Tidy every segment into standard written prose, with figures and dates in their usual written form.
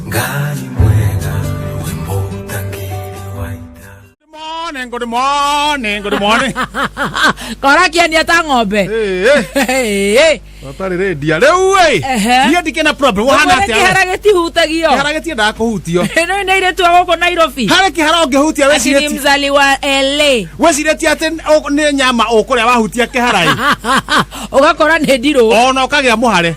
Ngai mwega wĩmbo ũtangĩrĩ wa ita. Morning, good morning, good morning. Kora kĩania ta ng'ombe. Eh, Eh, Ũtarĩ rĩndia rĩu ĩ. Ehe. Niĩ ndikĩna problem ũhana Ũhana atĩa? kĩhara gĩtihutagio. Kĩhara gĩtiendaga kũhutio. Ĩno nĩ airĩtu a gũkũ Nairobi. Harĩ kĩhara ũngĩhutia Ati ni wĩcirĩtie mzaliwa LA. wĩcirĩtie atĩ nĩ nyama ũkũrĩa wahutia kĩhara ĩ. Ũgakora nĩ ndirũ. Ona ũkagĩa mũhare.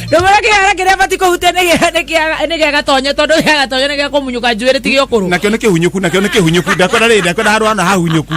Ndũmĩra kĩhara kĩrĩa bati kũhutia nĩ gĩa gatonye tondũ gĩa gatonye nĩ gĩa kũmunyũka njuĩrĩ ti gĩa ũkũrũ. Nakĩo nĩ kĩhunyũku, nakĩo nĩ kĩhunyũku. Ndakwenda rĩ, ndakwenda handũ hana hahunyũku.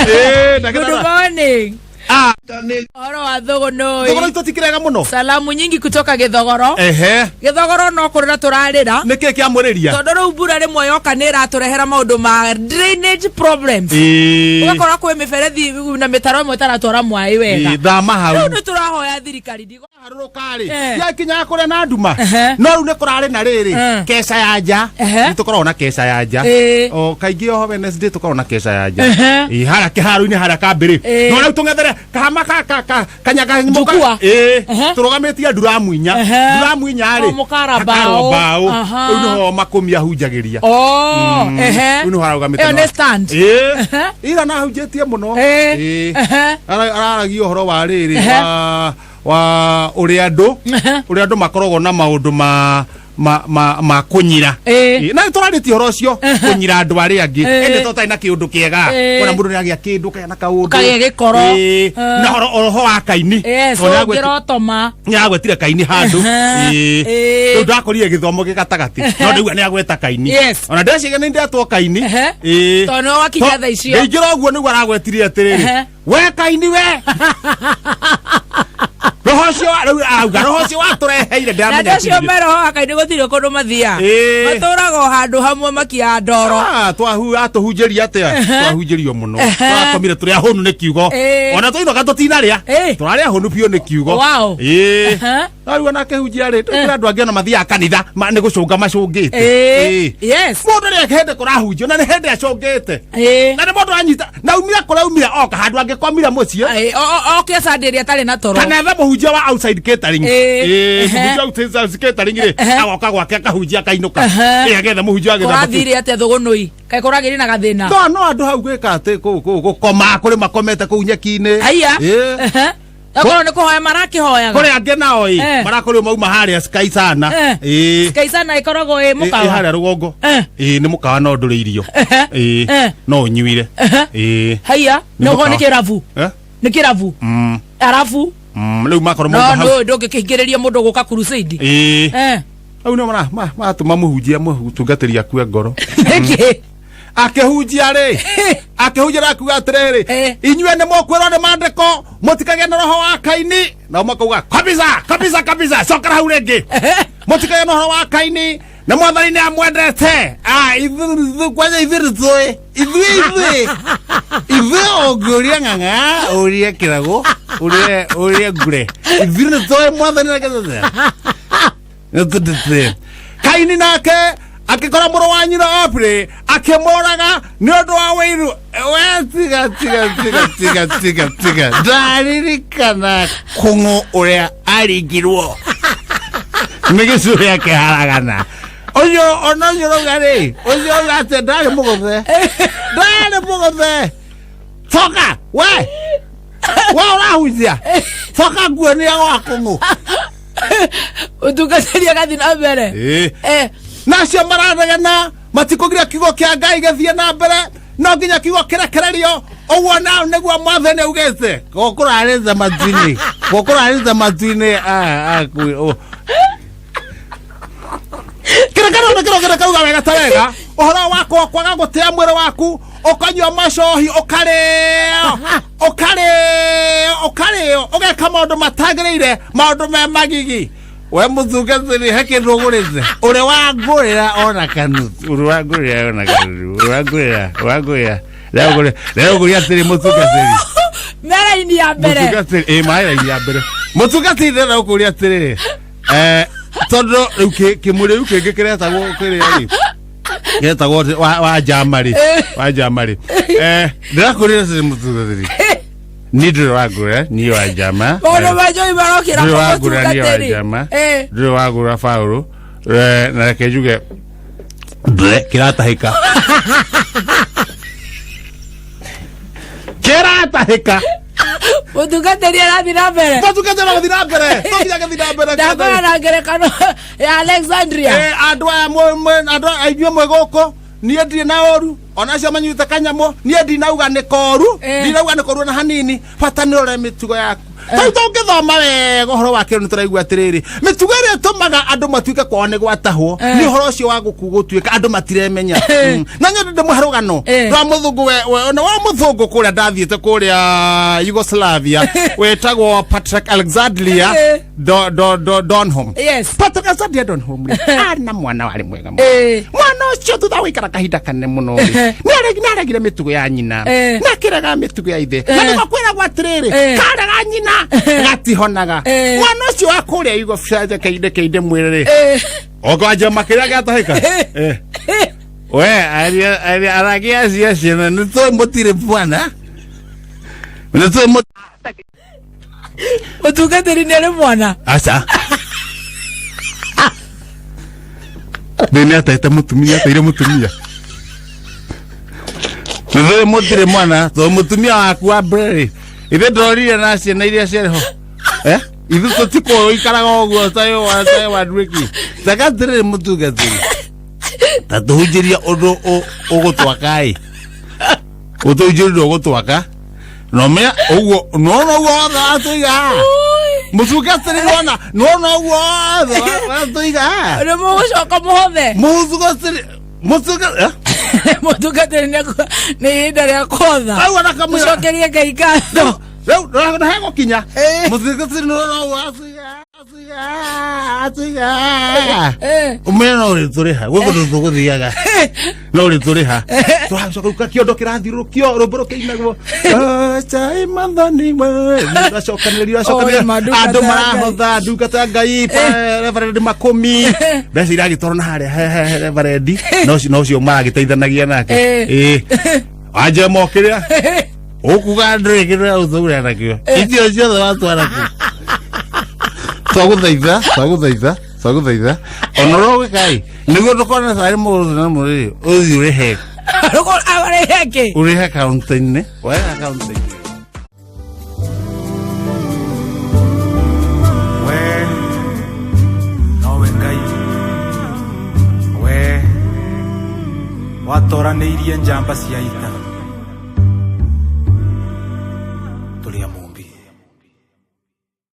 Eh, ndakwenda Good morning. Ah, Ũhoro wa thũgũnũi. thogora itũ tikĩrega mũno. Salamu nyingi kutoka Gĩthogoro. Ehe. Gĩthogoro no kũrĩra tũrarĩra. Nĩ kĩĩ kĩamũrĩria? Tondũ rĩu mbura rĩmwe yoka nĩ ĩratũrehera maũndũ ma drainage problems. Ĩĩ. Ũgakora kwĩ mĩberethi na mĩtaro ĩmwe ĩtaratwara maĩ wega. Ĩĩ, Thama hau. Rĩu nĩ tũrahoya thirikari ndigo harũrũka rĩ Eh. yakinyaga kũrĩa na nduma Ehe. no rĩu nĩ kũrarĩ na rĩrĩ Eh. keca ya nja Ehe. nĩ tũkoragwo na keca ya nja Ĩĩ. o kaingĩ o Wednesday tũkoragwo na keca ya nja Ehe. Ĩĩ, harĩa kĩharo-inĩ harĩa kambĩrĩ Ĩĩ. no rĩu tũng'ethere kahama ka ka ka kanyaga Njukua. ĩĩ Ehe. tũrũgamĩtie nduramu inya Ehe. nduramu inya rĩ O, mũkara hakarwo mbaũ. mbaũ Aha. rĩu nĩho makũmi ahunjagĩria Oh, ehe. rĩu nĩho arũgamĩte Ĩyo na- nĩ stand. Ĩĩ. Ehe. ira nahunjĩtie mũno Ĩĩ. Ĩĩ. Ehe. Araragia ũhoro wa rĩrĩ Ehe. wa wa ũrĩa andũ Ehe. ũrĩa andũ makoragwo na maũndũ ma ma ma ma kũnyira Ĩĩ. Ĩĩ, na nĩtũrarĩtie ũhoro ũcio kũnyira andũ arĩa angĩ Ĩĩ. ĩndĩ to tarĩ na kĩũndũ kĩega Ĩĩ. ona mũndũ nĩagĩa kĩndũ kagĩa na kaũndũ Ũkagĩa gĩkoro. Ĩĩ. Eh. na ũhoro ũhoro wa kaini Yes, Tondũ nĩagweti- ũngĩrotoma. nĩagwetire kaini handũ Ehe. Ĩĩ. Ĩĩ. rĩu ndakorire gĩthomo gĩ gatagatĩ no ndĩigua nĩagweta kaini Yes. ona ndeciria nĩ ndetwo kaini Ehe. Ĩĩ. Tondũ nĩwe wakinya To- thaa icio. ndaingĩra ũguo nĩguo aragwetire atĩrĩrĩ Ehe. we kaini we roho ũcio rĩu auga roho ũcio watũreheire Na andũ ndĩramenya acio atĩrĩrĩ. me roho wa Ngai nĩ gũtirĩ kũndũ mathiaga. Ĩĩ. Matũraga o handũ hamwe makiaga ndoro. Ah, atũhunjĩria atĩa twahunjĩrio mũno twakomire tũrĩ ahũnu nĩ kiugo Ĩĩ. ona twainũka tũtinarĩa Ĩĩ. tũrarĩ ahũnu biũ nĩ kiugo Wow. Ĩĩ. Ehe. No rĩu ona akĩhunjia rĩ tũkĩra andũ angĩ ona mathiaga kanitha nĩ gũcũnga macũngĩte Ĩĩ. Ĩĩ. Yes. Mũndũ rĩ hĩndĩ kũrahunjio na nĩ hĩndĩ acũngĩte Ĩĩ. na nĩ mũndũ anyita na umire kũrĩa umire oka handũ angĩkomire mũciĩ Ĩĩ, oke Sunday ĩrĩa atarĩ na toro. kana ethe mũhunjia wa outside catering Ĩĩ. Ĩĩ, Ehe. mũhunjia wa outside catering rĩ Ehe. agoka gwake akahunjia akainũka Ehe. Ĩĩ, agetha mũhunjia wa gĩthambo kĩu. Kũrathire atĩa thũgũnũi? Kaĩ kũragĩire na gathĩna? no no andũ hau gwĩka atĩ gũkoma kũrĩ makomete kũu nyeki-inĩ Haiya. Ĩĩ. Ehe. Akorwo nĩ kũhoya marakĩhoyaga. kũrĩ angĩ nao ĩ Eh. marakorirwo mauma harĩa Sky sana Eh. Ĩĩ. Sky sana ĩkoragwo ĩ Ĩ- ĩ mũkawa. harĩa rũgongo Eh. Ĩĩ, nĩ mũkawa no ndũrĩ irio Ehe. Ĩĩ, Eh. no ũnyuire Ehe. Ĩĩ. Haiya. Nĩ No ũkorwo nĩ mũkawa. kĩrabu. Eh? Nĩ kĩrabu. Mm, Arabu. rĩu makorwo No mauma hau no ndũngĩkĩingĩrĩria mũndũ gũka crusade. Ĩĩ. Eh. hau nĩo maratũma mũhunjia mũtungatĩri akue ngoro Nĩkĩ? akĩhunjia rĩ akĩhunjia na akiuga atĩrĩrĩ Eh. inyuĩ nĩ mũkwĩrwo nĩ maandĩko mũtikagĩe na roho wa kaini nao makauga kabisa kabisa kabisa cokera hau rĩngĩ mũtikagĩe na ũhoro wa kaini na mwathani nĩ amwendete Ah, kwanja ithuĩ nĩtũĩ ithuĩ ithuĩ ithuĩ ũngĩũria ng'ang'a ũrie kĩrago ũrie ũrie ngure ithuĩ nĩtũĩ mwathani nĩ nĩtũndĩtĩ kaini nake akĩkora mũrũ wa nyina Opri akĩmũraga nĩ ũndũ wa wĩiru we tiga tiga tiga tiga tiga tiga ndaririkana kũng'ũ ũrĩa aringirwo nĩ gĩcurĩ akĩharagana ũcio ona ũcio ũrauga rĩ ũcio ũrauga atĩ ndarĩ mũgũthe ndarĩ mũgũthe coka we we ũrahunjia coka nguonia gwa kũng'ũ Ũtungatĩri agathiĩ na mbere. Ĩĩ. Eh. nacio maranegena matikũgiria kiugo kĩa ngai gĩthiĩ na mbere no nginya kiugo kĩrekererio ũguo nao nĩguo mwathani augĩte gũkũrarĩte matu-inĩ gũkũrarĩte matu-inĩ kĩrekerero nĩ kĩro kĩrekauga wega ta wega ũhoro wakwa kwaga gũtĩa mwĩrĩ waku ũkanyua macohi ũkarĩo ũkarĩo ũkarĩo ũgeka maũndũ matagĩrĩire maũndũ me magigi we mũtungatĩri he kĩndũ ũgũrĩte ũrĩ wangũrĩra ona kanuthu ũrĩ wangũrĩra ona kanuthu ũrĩ wangũrĩra wangũrĩra rĩu ngũria atĩrĩ mũtungatĩri Mera-inĩ ya mbere. mũtungatĩri ĩ maĩ raini ya mbere mũtungatĩri ndĩrenda gũkũria atĩrĩrĩ eh, tondũ rĩu kĩmũrĩu kĩngĩ kĩretagwo kĩrĩa rĩ gĩetagwo wa njama rĩ wa njama rĩ eh, ndĩrakũria atĩrĩ mũtungatĩri Ni ndũrĩ wangũra niĩ wa njama. Maũndũ ma njohi marokĩra Ndũrĩ kwa wangũra niĩ wa mũtungatĩri. njama. Eh. Ndũrĩ wangũra Paũlũ. Na reke njuge ble kĩratahĩka. Kĩratahĩka. Mũtungatĩri arathiĩ na mbere. Mũtungatĩri arathiĩ na mbere. Tũthiĩ agĩthiĩ na mbere. Ndakora na ngerekano ya Alexandria. Andũ aya andũ aya inyuĩ mwĩ gũkũ niĩ ndirĩ na ũru ona acio manyuĩte kanyamũ niĩ ndinauga nĩ koru. Ndinauga nĩ koru ona hanini, bata nĩ ũrore mĩtugo yaku. Rĩu tũngĩthoma wega ũhoro wa kĩro nĩ tũraigua atĩrĩrĩ, mĩtugo ĩrĩa ĩtũmaga andũ matuĩke kwao nĩ gwatahwo nĩ ũhoro ũcio wa gũku gũtuĩka andũ matiremenya. Na nyende ndĩmũhe rũgano rwa mũthũngũ ona wa mũthũngũ kũrĩa ndathiĩte kũrĩa Yugoslavia wetagwo Patrick Alexandria Donholm. Patrick Alexandria Donholm rĩ, arĩ na mwana warĩ mwega mũno. Mwana ũcio thutha wa gũikara kahinda kanene mũno rĩ, nĩ aregire mĩtugo ya nyina na akĩrega mĩtugo ya ithe, na nĩguo kwĩragwo atĩrĩrĩ, karega nyina gatihonaga. Mwana ũcio wa kũrĩa Yugoslavia keinde keinde mwĩrĩ rĩ, okwanja makĩria gĩatahĩka. We aragia acio ciana nĩ tũĩ mũtirĩ bwana, nĩ tũĩ Mũtungatĩri nĩ arĩ mwana. Aca. Nĩ nĩ atete mũtumia, ateire mũtumia. Nĩ tũĩ mũtirĩ mwana, tondũ mũtumia waku wa mbere rĩ, ithe ndorire na ciana iria ciarĩ ho. Ithuĩ tũtikũĩ ũikaraga ũguo taĩ wa nduĩki. Taka atĩrĩrĩ mũtungatĩri. Ta tũhunjĩrie ũndũ ũgũtwaka ĩ. Ũtũhunjĩrie ũndũ ũgũtwaka. No mea ũguo, no no ũguo wothe watũiga haha. Mũtungatĩri wona, no no ũguo wothe watũiga haha. Nĩ mũgũcoka mũhothe. Mũtungatĩri, mũtungatĩri, Mũtungatĩri nĩ ihinda rĩa kũhotha. Rĩu ona kamũira. Mũcokerie Ngai ngatho. Rĩu na hegũkinya. Mũtungatĩri no no ũguo watũiga haha, watũiga haha. Ũmenye no ũrĩtũrĩha, gũkũ ndũ tũgũthiaga. No ũrĩtũrĩha. Tũracoka rĩu kĩondo kĩrathiũrũrũkio, rwĩmbo rũkĩinagwo. Cai mathani we. Ũracokanĩrĩria, ũracokanĩrĩria. Oi, mandungata Andũ ya Ngai. marahotha, ndungata ya Ngai, reverend makũmi. Mbeca iragĩtwarwo na harĩa he reverend. Na ũcio maragĩteithanagia nake. Wanja mokĩrĩa. Ũkuga ndũrĩ kĩrĩa ũthũra nakĩo. Icio ciothe watwara kũ? Twagũthaitha, twagũthaitha, twagũthaitha. Ona ũrĩa ũgĩka-ĩ, nĩguo ndũkone tarĩ mũndũ na mũrĩrĩ, ũthiĩ ũrĩhe. Arĩhe kĩ? Ũrĩhe akaunti-inĩ. Woe akaunti-inĩ. We nowe Ngai, we watoranĩirie njamba cia ita.